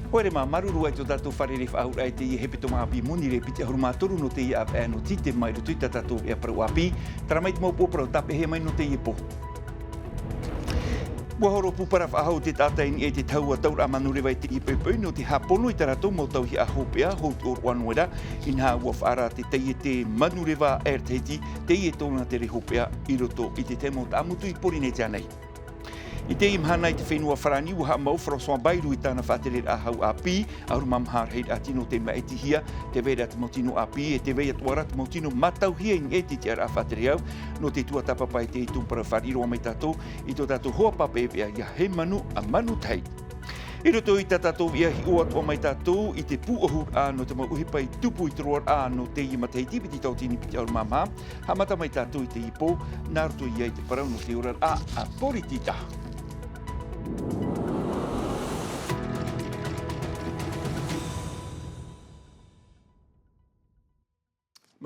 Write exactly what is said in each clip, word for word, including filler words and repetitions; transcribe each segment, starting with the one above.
Haere mā, māuruuru atu i tō tātou fārereiraʻa i teie hepetoma ʻāpī Monirē piti ʻahuru mā toru nō teie ʻāvaʻe nō Tītema i roto i tā tātou ʻēʻa parau ʻāpī. Terā mai te mau upoʻo parau tāpeʻahia mai nō teie pō. ʻUa horo pūpara faʻahou te taʻata i niʻa i te tahua tauraʻa manureva i teie poʻipoʻi nō te haʻapono i tā rātou mau tauihaʻa hopeʻa, hou tōroʻa noa ra, inaha ʻua faʻaara te taiete manureva Air Tahiti, teie tōna tere hopeʻa i roto i te tahi mau taʻamotu i Porinetia nei. I teie mahana i te fenua Farāni, ʻua haʻamau François Bayrou i tāna faʻatereraʻa hau ʻāpī, ʻahuru mā maha rahiraʻa tino tei maʻitihia, tē vai ra te mau tino ʻāpī, e tē vai atoʻa ra te mau tino mātauhia i niʻa i te tiʻaraʻa faʻaterehau, nō te tuatāpapa i te tumu parau fāriʻi roa mai tātou, i tō tātou hoa pāpaʻi veʻa ia Hemanu a Manu Tahi. I roto i tā tātou ʻīʻa hiʻo atoʻa mai tātou i te pūʻohuraʻa nō te mau ʻohipa i tupu i te roaraʻa nō teie matahiti piti tauatini piti ʻahuru mā maha, haʻamata mai tātou i teie pō, nā roto ia i te parau nō te oraraʻa a Poritita.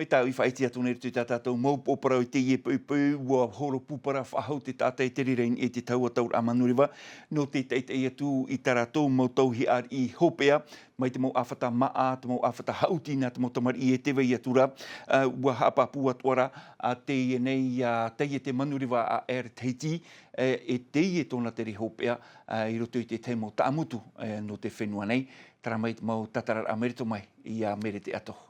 Mai tāʻu i faʻaʻite atu nei i roto i tā tātou mau upoʻo parau i teie poʻipoʻi, ʻua horo pūpara faʻahou te taʻata i tere ra i niʻa i te tahua tauraʻa manureva, nō te taʻitaʻi atu i tā rātou mau tauihaʻa riʻi hopeʻa, mai te mau ʻāfata māʻa, te mau ʻāfata haʻuti nā te mau tamariʻi e tē vai atu ra, ā, ʻua haʻapāpū atoʻa ra, ā, teie nei, ā, taiete manureva a Air Tahiti, ā, e teie tōna tere hopeʻa, ā, i roto i te tahi mau taʻamotu, ā, nō te fenua nei, terā mai te mau tātararaʻa mai roto mai ia Mere Te Ato.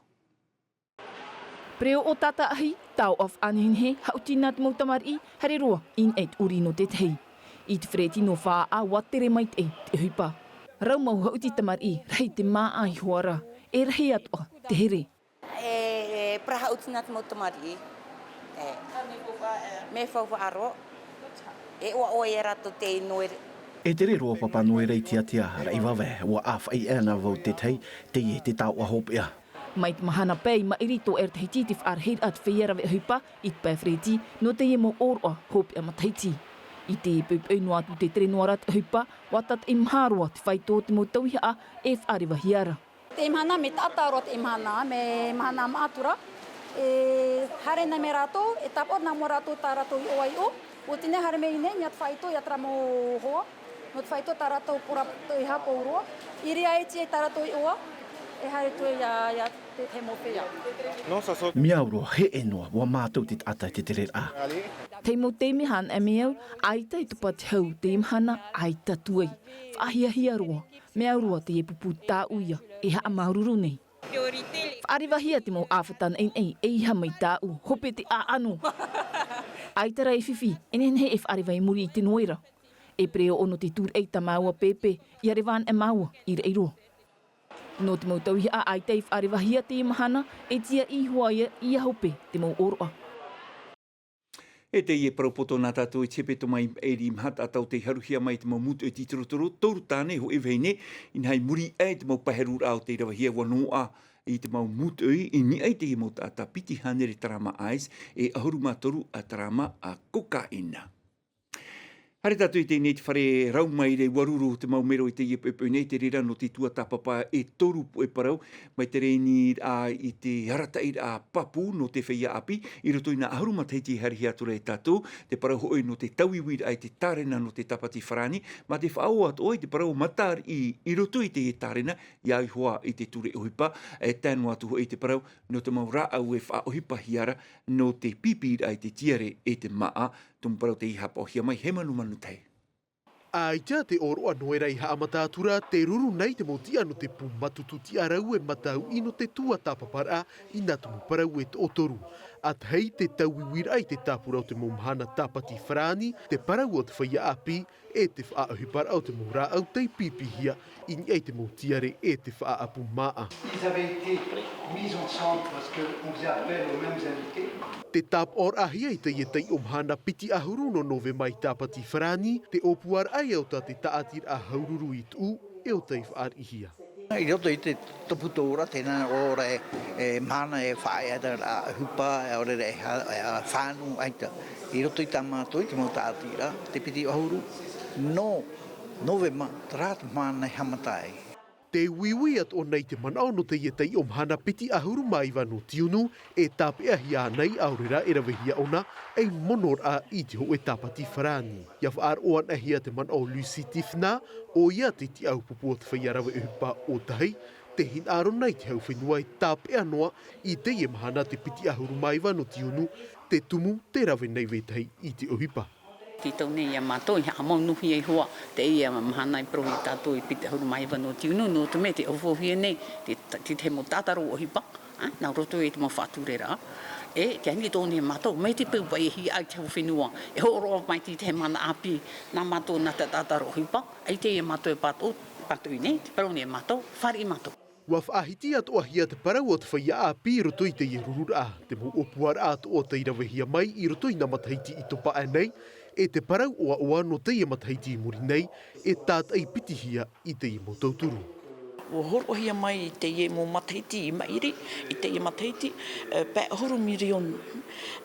Pereoʻo tātaʻahi, taoʻa faʻanehenehe, haʻuti nā te mau tamariʻi, haere roa i niʻa i te ʻori nō te tahi. I te fereti nō Faʻaʻā ʻua tere maitaʻi te ʻohipa. Rau mau haʻuti tamariʻi, rahi te māʻa iho ā ra, e rahi atoʻa te here. E, e parau haʻuti nā te mau tamariʻi. E. Mea faufaʻa roa. E ʻoaʻoa ia rātou te noera. E tere roa papa noera i tiatia, raʻi vave, ʻua ʻāfaʻi ana vau te tahi, teie te taoʻa hopeʻa. Mai te mahana pae i maʻiri tō Air Tahiti i te faʻarahiraʻa te feiā rave ʻohipa i te pae fereti nō teie mau ʻōroʻa hopeʻa matahiti. I teie poʻipoʻi noa atu te tere noa ra te ʻohipa, ʻua tātaʻi maha roa te faito o te mau tauihaʻa e faʻarevahia ra. Teie mahana, mea taʻata roa teie mahana, mea mahana māʻa atu ra. E haere nei mai rātou, e tāpaʻo nā mua rātou tā rātou iʻoa iʻo. ʻUa tīnai haere mai nei, mea te faito ia terā mau hoa. Nō te faito tā rātou pura tauihaʻa pauroa. I reira e tīaʻi tā rātou iʻoa, e haere atu ia, ia te, te mau feiā. Mea au roa, heʻe noa, ʻua mātau te taʻata i te tereraʻa. Tahi mau taime hānaʻe mai au, ʻaita i topa te hau, teie mahana, ʻaita atu ai. Faʻahiahia roa, mea au roa teie pupu tāʻu ia, e haʻamāuruuru nei. Faʻarevahia te mau ʻāfata naʻinaʻi, ʻeiaha mai tāʻu, hope te ʻāʻano. ʻAita rā e fifi, e nehenehe e faʻareva i muri i te noera. E pereoʻo nō te tūraʻi tā māua pēpē, ʻia reva anaʻe māua i raʻi roa. Nō te mau tauihaʻa ʻaita i faʻarevahia teie mahana, e tīaʻi iho ā ia, ʻia hope te mau ʻōroʻa. E teie parau poto nā tātou i te hepetoma i maʻiri, maha taʻata ʻo tei haruhia mai te mau mūtoʻi tītorotoro, toru tāne, hōʻē vahine, inaha i muri aʻe i te mau pae heruraʻa ʻo tei ravehia, ʻua noaʻa i te mau mūtoʻi, i niʻa i teie mau taʻata piti hānere tarama ice, e ʻahuru mā toru a tarama a kokaina. Haere tātou i teie nei te fare rau maire, ʻua ruru te mau mero i teie poʻipoʻi nei, te reira nō te tuatāpapa e toru poʻe parau, mai te rēni rā i te arataʻiraʻa pāpū nō te feiā ʻāpī, i roto i nā ʻahuru matahiti e haerehia atu ra e tātou, te parau hoʻi nō te tauiuiraʻa i te tārena nō te tāpati farāni, mā te faʻaō atoʻa i te parau matariʻi i roto i teie tārena, ʻia au iho ā i te ture ʻohipa, e tae noa atu hoʻi i te parau nō te mau rāʻau e faʻaʻohipahia ra, nō te pīpīraʻa i te tiare e te māʻa, tumu parau tei haʻapaʻohia mai Hemanu Manutahi. ʻAita te ʻōroʻa noera i haʻamata atu ra, tē ruru nei te mau tiʻa nō te pū matutu tiʻarau e matauʻi nō te tuatāpaparaʻa i nā tumu parau e toʻotoru. ʻA tahi te tauiuiraʻa i te tāpura o te mau mahana tāpati farāni, te parau o te feiā ʻāpī, e te faʻaʻohiparaʻa o te mau rāʻau tei pīpīhia i niʻa i te mau tiare e te faʻaʻapu māʻa. Ils avaient été mis ensemble parce que on faisait appel aux mêmes invités. Te tāpaʻoraʻahia i teie taiʻo mahana piti ʻahuru nō Novema i Tāpati Farāni, te ʻōpuaraʻa ia o tā te tāʻatiraʻa haururu i tuʻu, e ʻo tei faʻariʻihia. I roto i te topu tōra, tēnā ora e, e mahana e faʻaea ra ʻohipa, e ʻaore ra e ha-, e fānu ʻaita. I roto i tā mātou i te mau tāʻatiraʻa, te piti ʻahuru nō Novema, terā te mahana e haʻamata ai. Te uiui atoʻa nei te manaʻo nō teie taiʻo mahana piti ʻahuru mā iva nō tiunu, e tāpeʻahia ana i ʻaore rā e ravehia ʻōna ei monoraʻa i te hōʻē tāpati farāni. Ia faʻaroʻo anahia te manaʻo o Lucy Tifna, ʻoia te tiʻaʻau pupu o te feiā rave ʻohipa ʻōtahi, te hinaʻaro nei te hau fenua e tāpeʻa noa i teie mahana te piti ʻahuru mā iva nō tiunu, te tumu te rave nei vetahi i te ʻohipa. Tei tau nei ia mātou i haʻamau nuhi ai hoʻi teie mahana i parau ia tātou i piti ʻahuru mā iva nō tiunu, nō te mea te ʻauhauhia nei te, te, te mau tātaro ʻohipa, ā, nā roto i te mau faʻatureraʻa. E, te ani tō nei mātou, mai te peu paʻi e hiaʻai te hau fenua, e hōroʻa mai te, te mana ʻāpī, nā mātou nā te tātaro ʻohipa, ʻaita ia mātou e pātoʻi, pātoʻi nei, te parau nei mātou, fāriʻi mātou. Ua faʻahiti atoʻahia te parau o te feiā ʻāpī i roto i teie rururaʻa, te mau ʻōpuaraʻa atoʻa tei ravehia mai i roto i nā matahiti i topa aʻe nei, e te parau ʻoaʻoa nō teie matahiti i muri nei, e tātaʻi pitihia i teie mau tauturu. Ua hōroʻahia mai i teie mau matahiti i maʻiri, i teie matahiti, e, pae ʻahuru mirioni,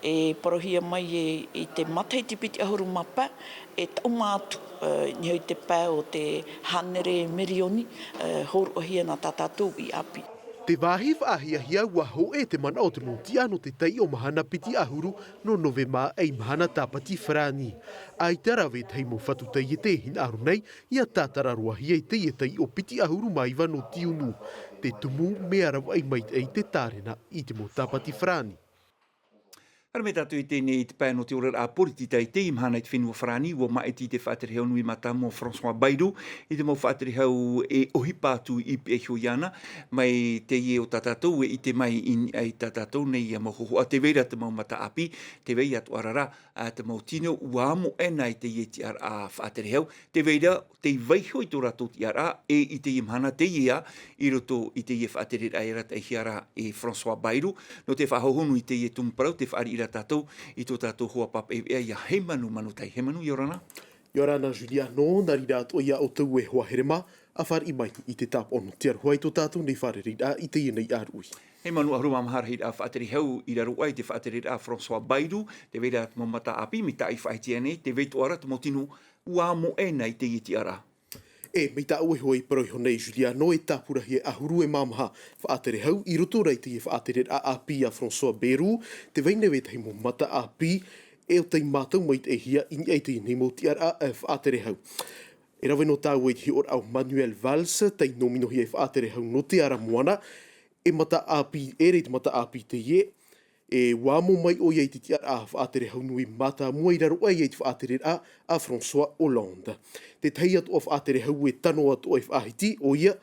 e parauhia mai e, i te matahiti piti ʻahuru mā pae, e taʻu mā atu, e, i niʻa i te pae o te hānere mirioni, e, hōroʻahia nā tā tātou i ʻāpī. Te vāhi faʻahiahia ua hōʻē te manaʻo o te mau tiʻa nō te taiʻo mahana piti ʻahuru nō Novema ei mahana tāpati farāni. ʻAita rā vetahi mau fatu taiete e hinaʻaro nei, ia tātararoahia i teie taiʻo piti ʻahuru mā iva nō tiunu. Te tumu mea ravaʻi maitaʻi te tārena i te mau tāpati farāni. Haere mai tātou i teie nei i te pae nō te oraraʻa poritita i teie mahana i te fenua farāni, ua māʻiti te faʻaterehau nui mātāmua François Bayrou, i te mau faʻaterehau e ʻohipa atu i piʻa iho iāna, mai teie o tā tātou e ʻite mai i niʻa i tā tātou nei ia mau hōhoʻa, tē vai ra te mau mataʻāpī, tē vai atoʻa ra, ā, te mau tino, ua amo ʻena i teie tiʻaraʻa faʻaterehau, tē vai ra, tei vaiiho i tō rātou tiʻaraʻa, e i teie mahana teie ā, i roto i teie faʻatereraʻa e arataʻihia ra e François Bayrou, nō te faʻahohonu i teie tumu parau, tē fāriʻi ra tātou i tō tātou hoa pāpaʻi veʻa ia Heimanu Manutai. Heimanu, ʻia ora na. ʻIa ora na Juliano, nā reira atoʻa ia ʻoutou e hoa here mā, ʻa fāriʻi mai i te tāpaʻo nō te aroha i tō tātou nei fārereiraʻa i teie nei ʻāruʻi. Heimanu, ʻahuru mā maha rahiraʻa faʻaterehau i raro aʻe i te faʻatereraʻa François Bayrou, tē vai ra te mau mataʻāpī, mai tā ʻoe i faʻaʻite nei, tē vai atoʻa ra te mau tino, ua amo ʻena i teie tiʻaraʻa. E, mai tā ʻoe hoʻi i parau iho nei Juliano, e tāpurahia e ʻahuru e mā maha faʻaterehau i roto rā i teie faʻatereraʻa ʻāpī a François Bayrou, tē vai nei vetahi mau mataʻāpī, e ʻo tei mātau maitaʻihia i niʻa i teie nei mau tiʻaraʻa, e, faʻaterehau. E rave noa tāua i te hiʻoraʻa o Manuel Valls, tei nōminohia ei faʻaterehau nō te ara moana, e mataʻāpī, ʻere i te mataʻāpī teie, e ua amo mai ʻoia i te tiʻaraʻa faʻaterehau nui mātāmua i raro aʻe i te faʻatereraʻa a François Hollande. Tētahi atoʻa faʻaterehau e tano atoʻa e faʻahiti, ʻoia,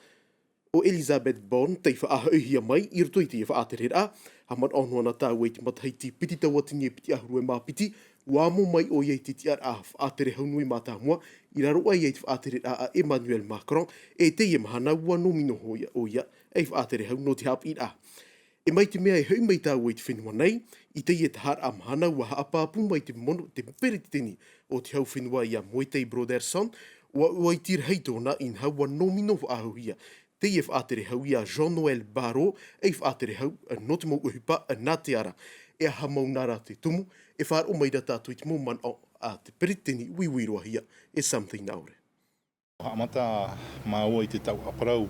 ʻo Elisabeth Borne, tei faʻahoʻihia mai i roto i teie faʻatereraʻa, haʻamanaʻo noa na tāua i te matahiti piti tauatini e piti ʻahuru e mā piti, ua amo mai ʻoia i te tiʻaraʻa faʻaterehau nui mātāmua, i raro aʻe i te faʻatereraʻa a Emmanuel Macron, e teie mahana ua nōmino hoʻi ʻoia, ei faʻaterehau nō te haʻapiʻiraʻa. E mai te mea e hoʻi mai tāua i te fenua nei, i teie taharaʻa mahana ua haʻapāpū mai te mono, te peretiteni o te hau fenua ia Moetai Brotherson, ua, ua iti rahi tōna inaha ua nōmino faʻahouhia teie faʻaterehau ia Jean-Noël Barrot, ei faʻaterehau nō te mau ʻohipa nā te ara. E aha mau nā rā te tumu, e faʻaroʻo mai ra tātou i te mau manaʻo a te peretiteni uiui roa hia e Sam Teinaore. Haʻamata māua i te taoʻa parau,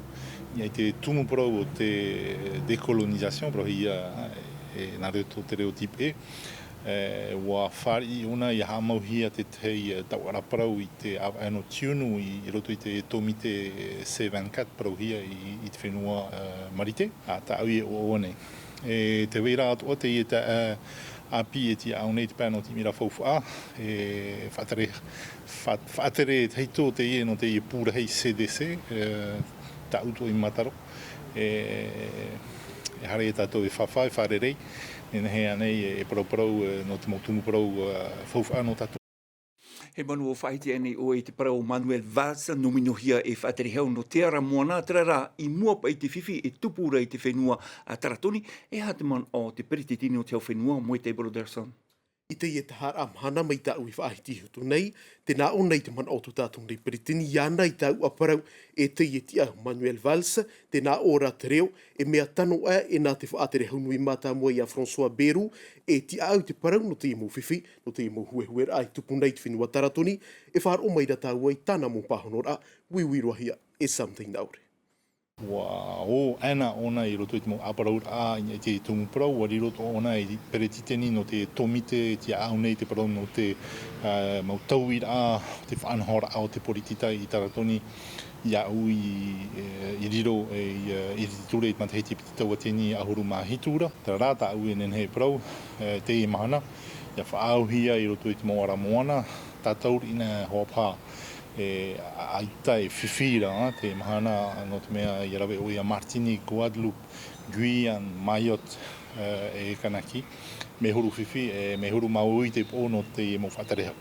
i te tumu parau o te décolonisation, parauhia, e, nā roto te reo tipeʻe, e, ua fāriʻi ʻōna ia haʻamauhia tētahi, e, taoʻa parau i te ʻāvaʻe nō tiunu i, i roto i te tōmite C vingt-quatre parauhia i, i te fenua, e, Marite, ā, tāʻu e ʻoaʻoa nei. E, tē vai ra atoʻa teie taʻa, e, ʻāpī e tiʻaʻau nei te pae nō te ʻimiraʻa faufaʻa, e, faʻatere, fa-, faʻatere tahito teie nō teie pū rahi C D C, e, tāʻu atoʻa i mātaro, e, e haere ia tātou e fāfā, e fārerei, nehenehe ānei e, e parauparau, e, nō te mau tumu parau, e, faufaʻa nō tātou. Heimanu, ʻua faʻahiti aʻenei ʻoe i te parau o Manuel Valls, nōminohia ei faʻaterehau nō te ara moana, terā rā, i mua paʻi i te fifi e tupu ra i te fenua a Taratoni, e aha te manaʻo o te peretiteni o te hau fenua, Moetai Brotherson? I teie taharaʻa mahana mai tāʻu i faʻahiti atu nei, tē nā ʻō nei te manaʻo o tō tātou nei peretiteni, ʻia ʻanaʻanatae tāua parau e teie tiʻa Manuel Valls, tē nā ʻō ra te reo, e mea tano aʻe nā te faʻaterehau nui mātāmua ia François Bayrou, e tiʻaʻau te parau nō teie mau fifi, nō teie mau huehueraʻa e tupu nei i te fenua Taratoni, e faʻaroʻo mai ra tāua i tāna mau pāhonoraʻa, uiui roa hia e Sam Teinaore. Ua ō ʻana ʻōna i roto i te mau ʻāparauraʻa i te tumu parau, ua riro ʻōna i peretiteni nō te tōmite e tiʻaʻau nei te parau nō te, ā, mau tauiraʻa, te faʻanahoraʻa o te poritita i Taratoni, iāʻu i, e, i riro, e, i, e, i te ture i te matahiti piti tauatini ʻahuru mā hitu ra. Terā rā tāʻu e nehenehe e parau, e, teie mahana, ʻia faʻaauhia i roto i te mau ara moana, tātauri ʻina hoʻi paha, e, ʻaita e fifi ra, te mahana, nō te mea ʻia rave ʻoia Martinique, Guadeloupe, Guyane, Mayotte, e, e Kanaki, mea huru fifi, e, mea huru māuiui te pō nō te mau faʻaterehau.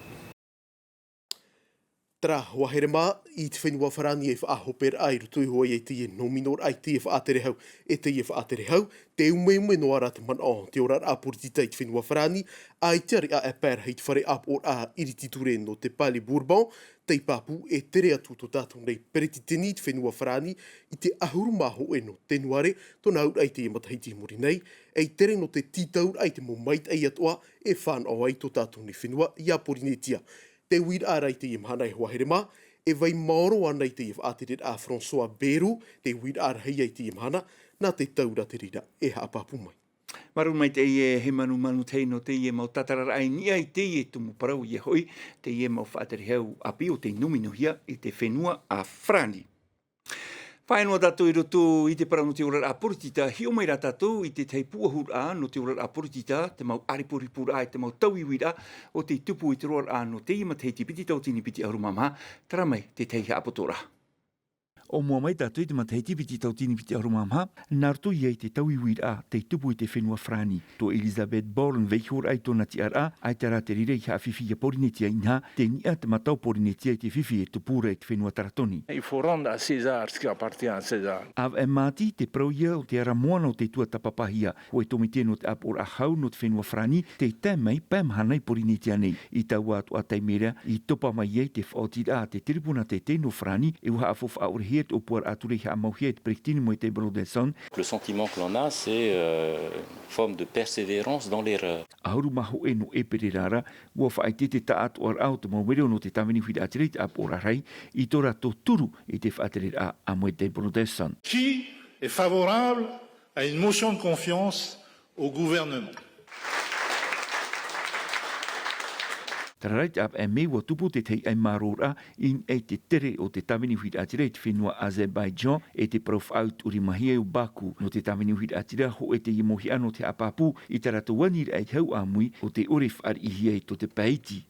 Terā, ʻua haere mā, i te fenua Farāni e faʻahoperaʻa i roto iho ā i teie nōminoraʻa i teie faʻaterehau, e teie faʻaterehau, tē umeume noa ra te manaʻo, te oraraʻa poritita i te fenua Farāni, ʻaita e ʻareʻa e pae rahi i te fare ʻāpoʻoraʻa iriti ture nō te Palais Bourbon, tei pāpū e tere atu tō tātou nei peretiteni i te fenua Farāni, i te ʻahuru mā hōʻē nō Tenuare, tōna auraʻa i teie matahiti i muri nei, ei tere nō te tītauraʻa i te mau maitaʻi atoʻa, e fānaʻo ai tō tātou nei fenua iā Porinetia. Te uiraʻa ra i teie mahana e hoa here mā, e vai maoro ana i teie faʻatereraʻa François Bayrou, te uiraʻa rahi ia i teie mahana, nā te taura te reira e haʻapāpū mai. Māuruuru maitaʻi e Hemanu Manutei nō teie mau tātararaʻa i niʻa i teie tumu parau ia hoʻi, teie mau faʻaterehau ʻāpī o tei nōminohia i te fenua a Farāni. Faʻaea noa tātou i roto i te parau nō te oraraʻa poritita, hiʻo mai rā tātou i te tahi pūʻohuraʻa nō te oraraʻa poritita, te mau ʻāripuripuraʻa e te mau tauiuiraʻa o tei tupu i te roaraʻa nō teie matahiti piti tauatini piti ʻahuru mā maha, terā mai te tahi haʻapotoraʻa. ʻO mua mai tātou i te matahiti piti tauatini piti ʻahuru mā maha, nā roto ia i te tauiuiraʻa tei tupu i te fenua Farāni. Tō Elizabeth Borne vaiiho ra i tōna tiʻaraʻa, ʻaita rā te reira i haʻafifi ia Porinetia inaha, tē niʻa te mata o Porinetia i te fifi e tupu ra i te fenua Taratoni. Il faut rendre à César ce qui appartient à César. ʻAvaʻe māti te parau ia o te ara moana o te tuatāpapahia, hōʻē tōmite nō te ʻāpoʻoraʻa hau nō te fenua Farāni, tei tae mai pae mahana i Porinetia nei. I taua atoʻa taime ra, i topa mai ai te faʻaotiraʻa a te tiripuna teitei nō Farāni, e ʻua haʻafaufaʻa ʻore hia te ʻōpuaraʻa ture i haʻamauhia e te peretiteni Moetai Brotherson. Le sentiment que l'on a, c'est, euh, une forme de persévérance dans l'erreur. ʻAhuru mā hōʻē nō ʻEperēra ra, ʻua faʻaʻite te taʻatoʻaraʻa o te mau mero nō te tāvini huiraʻatira i te ʻāpoʻoraʻa rahi, i tō rātou turu i te faʻatereraʻa a Moetai Brotherson. Qui est favorable à une motion de confiance au gouvernement ? Terā rā i te ʻāvaʻe mē ʻua tupu te tahi ʻaimāroraʻa i niʻa i te tere o te tāvini huiraʻatira i te fenua Azerbaijan, e te parau faʻautuʻarimahia o Baku. Nō te tāvini huiraʻatira, hōʻē teie mau hiʻa nō te haʻapāpū i tā rātou aniraʻa i hau ʻāmui o te ʻore faʻariʻihia i tō te pae iti.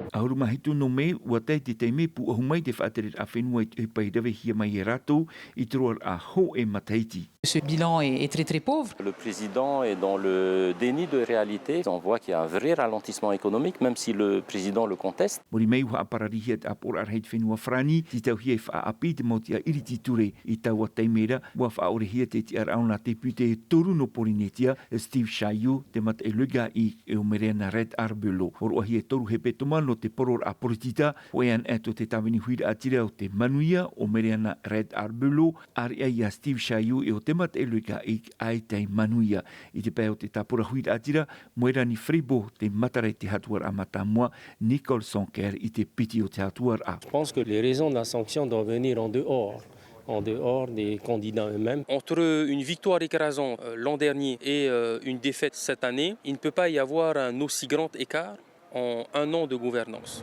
ʻAhuru mā hitu nō mē, ʻua tae te taime pūʻohu mai te faʻatereraʻa fenua i te ʻohipa i ravehia mai e rātou i te roaraʻa hōʻē matahiti. Ce bilan est, est très, très pauvre. Le président est dans le déni de réalité. On voit qu'il y a un vrai ralentissement économique, même si le président le conteste. Muri mai ʻua haʻapararihia te ʻāpoʻoraʻa rahi i te fenua Farāni, tītauhia e faʻaʻāpī te mau tiʻa iriti ture. I taua taime ra, ʻua faʻaʻorehia te tiʻaraʻa o nā tēpite e toru nō Porinetia, Steve Chailloux, te mataʻi Lega Ike, e ʻo Mereana Reid-Arbelot. Hōroʻahia e toru hepetoma nō te poroʻraʻa poritita, hōʻē anaʻe tō te tāvini huiraʻatira o te manuia, ʻo Mereana Reid-Arbelot, ʻāreʻa ia Steve Chailloux, e ʻo te mataʻi Lega Ike, ʻaita i manuia. I te pae o te tāpura huiraʻatira, Moerani Fribourg, te matara i te hatuaraʻa mātāmua, Nicole Sanquer, i te piti o te hatuaraʻa. Je pense que les raisons de la sanction doivent venir en dehors, en dehors des candidats eux-mêmes. Entre une victoire écrasante, euh, l'an dernier et, euh, une défaite cette année, il ne peut pas y avoir un aussi grand écart en un an de gouvernance.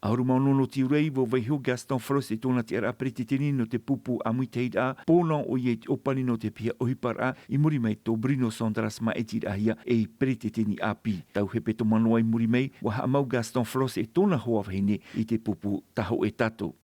ʻAhuru mā ono nō Tiurai, ʻua vaiiho Gaston Flosse e tōna tiʻaraʻa peretiteni nō te pupu ʻāmuitahiraʻa, pō noa ʻoia i te ʻōpani nō te piha ʻohiparaʻa, i muri mai tō Bruno Sandras māʻitiraʻahia ei peretiteni ʻāpī. Tau hepetoma noa i muri mai, ʻua haʻamau Gaston Flosse e tōna hoa vahine i te pupu Tahoʻe Tātou.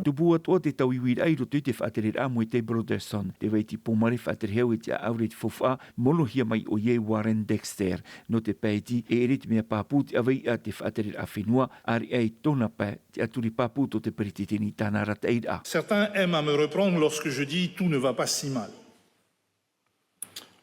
Tupu atoʻa te tauiuiraʻa i roto i te faʻatereraʻa Moetai Brotherson, te vai iti pōmare faʻaterehau e tiʻaʻau ra i te faufaʻa, monohia mai ʻoia e Warren Dexter. Nō te pae iti, e ʻere te mea pāpū te ʻaveiʻa te faʻatereraʻa fenua, ʻāreʻa i tōna pae, te ʻaturi pāpū tō te peretiteni i tāna arataʻiraʻa. Certains aiment à me reprendre lorsque je dis : « Tout ne va pas si mal. »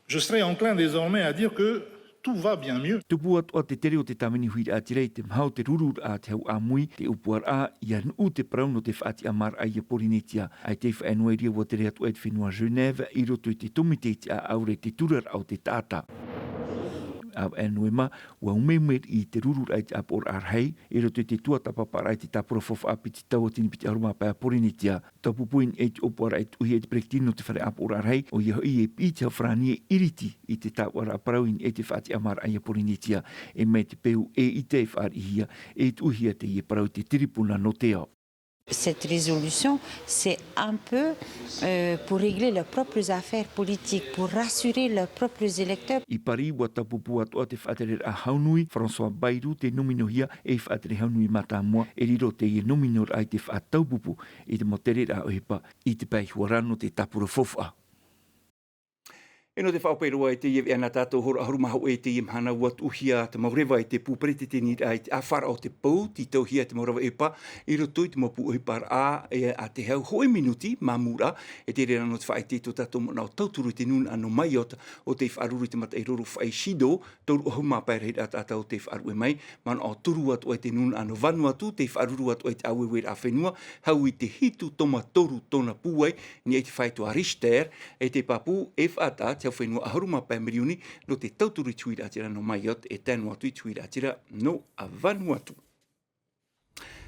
Je serais enclin désormais à dire que tout va bien mieux. Tupu atoʻa te tere o te tāvini huiraʻatira i te maha o te rururaʻa a te hau ʻāmui, te ʻōpuaraʻa, ʻia nuʻu te parau nō te faʻatiʻamāraʻa ia Porinetia. ʻAita i faʻaea noa i reira ʻua tere atu ai te fenua Genève, i roto i te tōmite i te ʻāʻau ra i te turaraʻa o te taʻata. ʻĀvaʻe noema, ua umeume i te rururaʻa i te ʻāpoʻoraʻa rahi i roto i te tuatāpaparaʻa i te tāpura faufaʻa piti tauatini piti ʻahuru mā pae a Pōrīnetia. Taupupu i niʻa i te ʻōpuaraʻa e tuʻuhia e te peretiteni nō te fare ʻāpoʻoraʻa rahi, ʻoia hoʻi e piʻi te hau farāni e ʻiriti i te tāuʻaraʻa parau i niʻa i te faʻatiʻamāraʻa i a Pōrīnetia. E mai te peu e ʻite e faʻariʻihia, e tuʻuhia teie parau i te tiripuna nō te ao. Cette résolution, c'est un peu euh, pour régler leurs propres affaires politiques, pour rassurer leurs propres électeurs. I Parī, ua taupupu atoʻa te faʻatereraʻa Haunui, François Bayrou, tei nōminohia ei faʻatere Haunui mātāmua. E riro teie nōminoraʻa i te faʻataupupu i te mau tereraʻa ʻohipa i te pae iho ra nō te tāpura faufaʻa. E nō te faʻaʻope roa i teie veʻa nā tātou hora ʻahuru mā hōʻē i teie mahana, ua tuʻuhia te mau reva i te pū peretiteniraʻa i te ʻāfaraʻa o te pou, tītauhia te mau reva ʻohipa i roto i te mau pū ʻohiparaʻa, e, a te hau hōʻē minuti māmūraʻa. E te reira nō te faʻaʻite i tō tātou manaʻo tauturu i te nūnaʻa nō Mayotte, ʻo tei faʻaruru i te mataʻi roro faʻaʻī Chido, toru ʻahuru mā pae rahiraʻa taʻata ʻo tei faʻaruʻe mai. Manaʻo toru atoʻa i te nūnaʻa nō Vanuatu, tei faʻaruru atoʻa i te ʻāueueraʻa fenua, hau i te hitu toma toru tōna pūai, i niʻa i te faito a Richter, e te pāpū e faʻataʻa te hau fenua ʻahuru mā pae mirioni nō te tauturu i te huiraʻatira nō Mayotte, e tae noa atu i te huiraʻatira nō Vanuatu.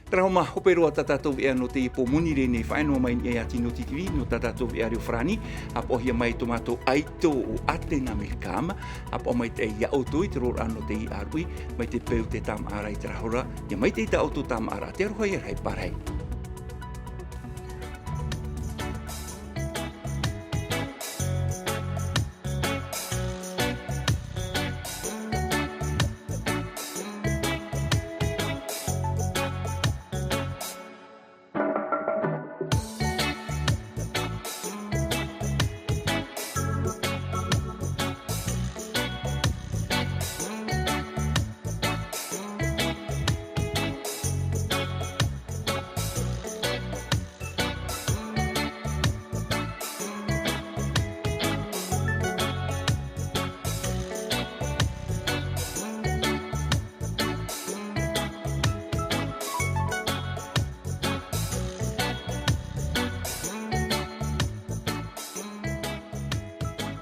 Terā hoʻi mā hope roa tā tātou veʻa nō teie pō moni rā nei, faʻaea noa mai i niʻa iā Tino Titiri nō tā tātou veʻa reo farāni, ʻāpoʻohia mai tō mātou ʻaito ʻo Atena Melkam, ʻāpoʻo maitaʻi iā ʻoutou i te roraʻa nō teie ʻāruʻi, mai te peu tē tāmāʻa ra i terā hora, ʻia maitaʻi tā ʻoutou tāmāʻaraʻa, te aroha ʻia rahi pārahi.